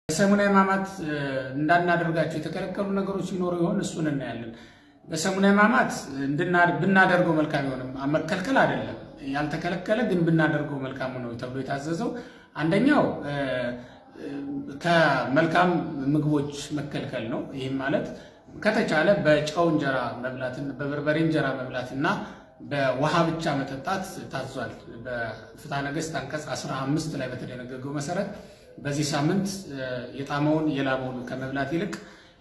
በሰሙነ ሕማማት እንዳናደርጋቸው የተከለከሉ ነገሮች ሲኖሩ ይሆን? እሱን እናያለን። በሰሙነ ሕማማት ብናደርገው መልካም ይሆንም መከልከል አይደለም፣ ያልተከለከለ ግን ብናደርገው መልካም ነው ተብሎ የታዘዘው አንደኛው ከመልካም ምግቦች መከልከል ነው። ይህም ማለት ከተቻለ በጨው እንጀራ መብላትን በበርበሬ እንጀራ መብላትና በውሃ ብቻ መጠጣት ታዟል። በፍትሐ ነገሥት አንቀጽ 15 ላይ በተደነገገው መሰረት በዚህ ሳምንት የጣመውን የላመውን ከመብላት ይልቅ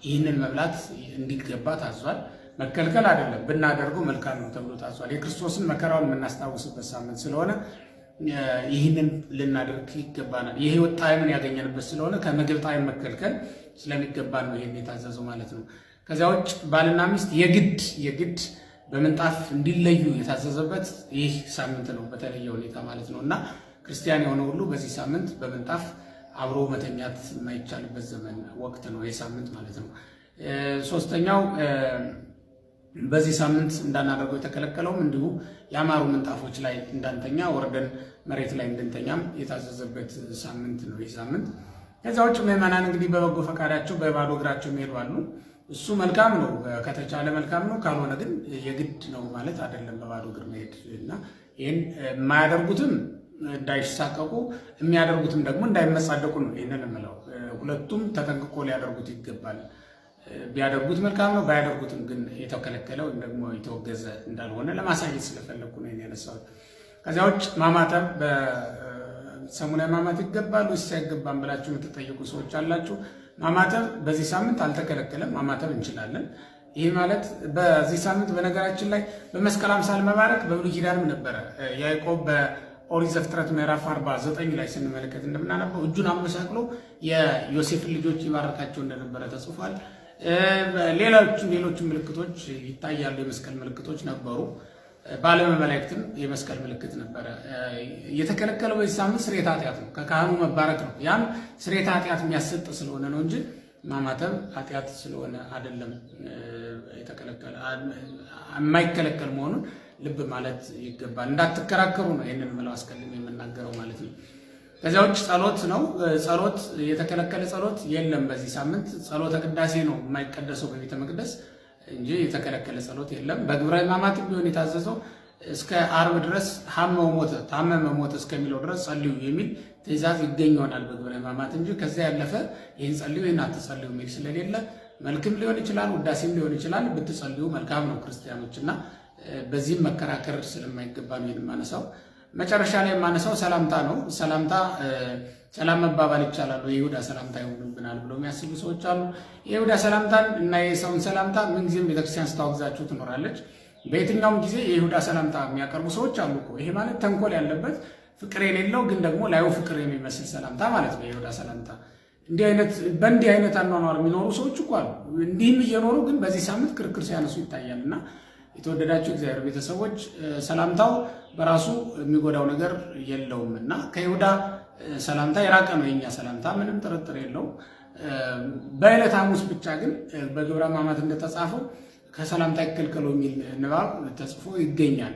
ይህንን መብላት እንዲገባ ታዟል። መከልከል አይደለም፣ ብናደርገው መልካም ነው ተብሎ ታዟል። የክርስቶስን መከራውን የምናስታውስበት ሳምንት ስለሆነ ይህንን ልናደርግ ይገባናል። የህይወት ጣዕምን ያገኘንበት ስለሆነ ከምግብ ጣዕም መከልከል ስለሚገባን ነው ይህን የታዘዘው ማለት ነው። ከዚያ ውጭ ባልና ሚስት የግድ የግድ በምንጣፍ እንዲለዩ የታዘዘበት ይህ ሳምንት ነው፣ በተለየ ሁኔታ ማለት ነው። እና ክርስቲያን የሆነ ሁሉ በዚህ ሳምንት በምንጣፍ አብሮ መተኛት የማይቻልበት ዘመን ወቅት ነው ይህ ሳምንት ማለት ነው። ሶስተኛው በዚህ ሳምንት እንዳናደርገው የተከለከለውም እንዲሁ ያማሩ ምንጣፎች ላይ እንዳንተኛ ወርደን መሬት ላይ እንድንተኛም የታዘዘበት ሳምንት ነው ይህ ሳምንት። ከዚያ ውጭ ምዕመናን እንግዲህ በበጎ ፈቃዳቸው በባዶ እግራቸው የሚሄዱ አሉ። እሱ መልካም ነው፣ ከተቻለ መልካም ነው። ካልሆነ ግን የግድ ነው ማለት አይደለም በባዶ እግር መሄድ እና ይህን የማያደርጉትም እንዳይሳቀቁ የሚያደርጉትም ደግሞ እንዳይመጻደቁ ነው ይህንን የምለው። ሁለቱም ተጠንቅቆ ሊያደርጉት ይገባል። ቢያደርጉት መልካም ነው፣ ባያደርጉትም ግን የተከለከለ ወይም ደግሞ የተወገዘ እንዳልሆነ ለማሳየት ስለፈለግኩ ነው ያነሳሁት። ከዚያ ውጭ ማማተብ በሰሙነ ሕማማት ይገባል ወይስ አይገባም ብላችሁ የምትጠይቁ ሰዎች አላችሁ። ማማተብ በዚህ ሳምንት አልተከለከለም፣ ማማተብ እንችላለን። ይህ ማለት በዚህ ሳምንት በነገራችን ላይ በመስቀል አምሳል መባረክ በብሉይ ኪዳንም ነበረ። ያዕቆብ በኦሪት ዘፍጥረት ምዕራፍ 49 ላይ ስንመለከት እንደምናነበው እጁን አመሳቅሎ የዮሴፍን ልጆች ይባረካቸው እንደነበረ ተጽፏል። ሌሎቹ ምልክቶች ይታያሉ። የመስቀል ምልክቶች ነበሩ። በዓለመ መላእክትም የመስቀል ምልክት ነበረ። የተከለከለው በዚህ ሳምንት ስርየተ ኃጢአት ነው፣ ከካህኑ መባረክ ነው። ያም ስርየተ ኃጢአት የሚያሰጥ ስለሆነ ነው እንጂ ማማተብ ኃጢአት ስለሆነ አይደለም። የተከለከለ የማይከለከል መሆኑን ልብ ማለት ይገባል። እንዳትከራከሩ ነው ይህንን ምለው አስቀድሜ የምናገረው ማለት ነው። ከዚያ ውጭ ጸሎት ነው። ጸሎት የተከለከለ ጸሎት የለም። በዚህ ሳምንት ጸሎተ ቅዳሴ ነው የማይቀደሰው በቤተ መቅደስ እንጂ የተከለከለ ጸሎት የለም። በግብረ ሕማማትም ቢሆን የታዘዘው እስከ ዓርብ ድረስ ሐመው ሞተ ታመመ ሞተ እስከሚለው ድረስ ጸልዩ የሚል ትእዛዝ ይገኝ ይሆናል በግብረ ሕማማት እንጂ ከዚያ ያለፈ ይህን ጸልዩ ይህን አትጸልዩ የሚል ስለሌለ መልክም ሊሆን ይችላል፣ ውዳሴም ሊሆን ይችላል። ብትጸልዩ መልካም ነው ክርስቲያኖች እና በዚህም መከራከር ስለማይገባ ነው የማነሳው። መጨረሻ ላይ የማነሳው ሰላምታ ነው። ሰላምታ ሰላም መባባል ይቻላል። የይሁዳ ሰላምታ ይሆንብናል ብሎ የሚያስቡ ሰዎች አሉ። የይሁዳ ሰላምታን እና የሰውን ሰላምታ ምንጊዜም ቤተክርስቲያን ስታወግዛችሁ ትኖራለች። በየትኛውም ጊዜ የይሁዳ ሰላምታ የሚያቀርቡ ሰዎች አሉ እኮ። ይሄ ማለት ተንኮል ያለበት ፍቅር የሌለው ግን ደግሞ ላዩ ፍቅር የሚመስል ሰላምታ ማለት ነው የይሁዳ ሰላምታ። እንዲህ አይነት በእንዲህ አይነት አኗኗር የሚኖሩ ሰዎች እኮ አሉ። እንዲህም እየኖሩ ግን በዚህ ሳምንት ክርክር ሲያነሱ ይታያል። እና የተወደዳቸው እግዚአብሔር ቤተሰቦች ሰላምታው በራሱ የሚጎዳው ነገር የለውም እና ከይሁዳ ሰላምታ የራቀ ነው የኛ ሰላምታ፣ ምንም ጥርጥር የለውም። በዕለተ ሐሙስ ብቻ ግን በግብረ ሕማማት እንደተጻፈው ከሰላምታ ይከልከሉ የሚል ንባብ ተጽፎ ይገኛል።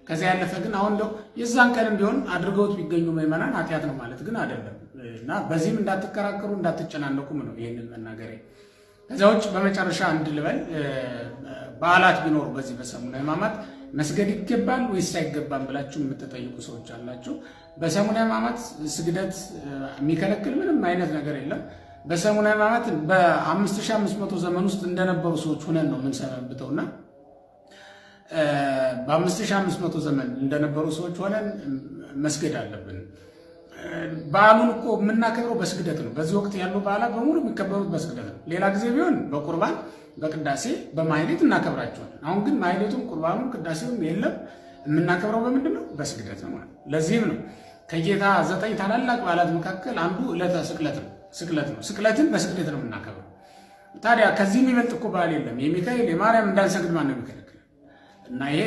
ከዚያ ያለፈ ግን አሁን እንደው የዛን ቀንም ቢሆን አድርገውት ቢገኙ ምዕመናን ኃጢአት ነው ማለት ግን አይደለም እና በዚህም እንዳትከራከሩ እንዳትጨናነቁም ነው ይህንን መናገሬ። ከዚያ ውጭ በመጨረሻ አንድ ልበል፣ በዓላት ቢኖሩ በዚህ በሰሙነ ሕማማት መስገድ ይገባል ወይስ አይገባም ብላችሁ የምትጠይቁ ሰዎች አላችሁ። በሰሙነ ሕማማት ስግደት የሚከለክል ምንም አይነት ነገር የለም። በሰሙነ ሕማማት በ5500 ዘመን ውስጥ እንደነበሩ ሰዎች ሁነን ነው የምንሰነብተውና በ5500 ዘመን እንደነበሩ ሰዎች ሆነን መስገድ አለብን። በዓሉን እኮ የምናከብረው በስግደት ነው። በዚህ ወቅት ያሉ በዓላት በሙሉ የሚከበሩት በስግደት ነው። ሌላ ጊዜ ቢሆን በቁርባን በቅዳሴ በማህሌት እናከብራቸዋለን። አሁን ግን ማህሌቱም ቁርባኑም ቅዳሴውም የለም። የምናከብረው በምንድን ነው? በስግደት ነው ማለት። ለዚህም ነው ከጌታ ዘጠኝ ታላላቅ በዓላት መካከል አንዱ ዕለተ ስቅለት ነው። ስቅለት ነው። ስቅለትን በስግደት ነው የምናከብረው። ታዲያ ከዚህ የሚበልጥ እኮ በዓል የለም። የሚካኤል የማርያም እንዳንሰግድ ማን ነው የሚከለክለን? እና ይሄ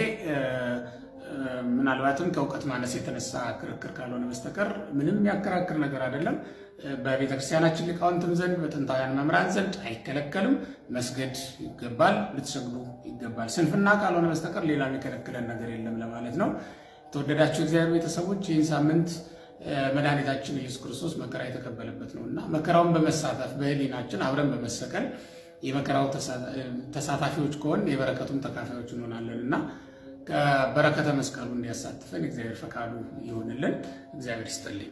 ምናልባትም ከእውቀት ማነስ የተነሳ ክርክር ካልሆነ በስተቀር ምንም የሚያከራክር ነገር አይደለም። በቤተክርስቲያናችን ሊቃውንትም ዘንድ በጥንታውያን መምህራን ዘንድ አይከለከልም። መስገድ ይገባል፣ ልትሰግዱ ይገባል። ስንፍና ካልሆነ በስተቀር ሌላ የሚከለክለን ነገር የለም ለማለት ነው። የተወደዳችሁ እግዚአብሔር ቤተሰቦች ይህን ሳምንት መድኃኒታችን ኢየሱስ ክርስቶስ መከራ የተቀበለበት ነው እና መከራውን በመሳተፍ በሕሊናችን አብረን በመሰቀል የመከራው ተሳታፊዎች ከሆን የበረከቱም ተካፋዮች እንሆናለን እና በረከተ መስቀሉ እንዲያሳትፈን እግዚአብሔር ፈቃዱ ይሆንልን። እግዚአብሔር ይስጥልኝ።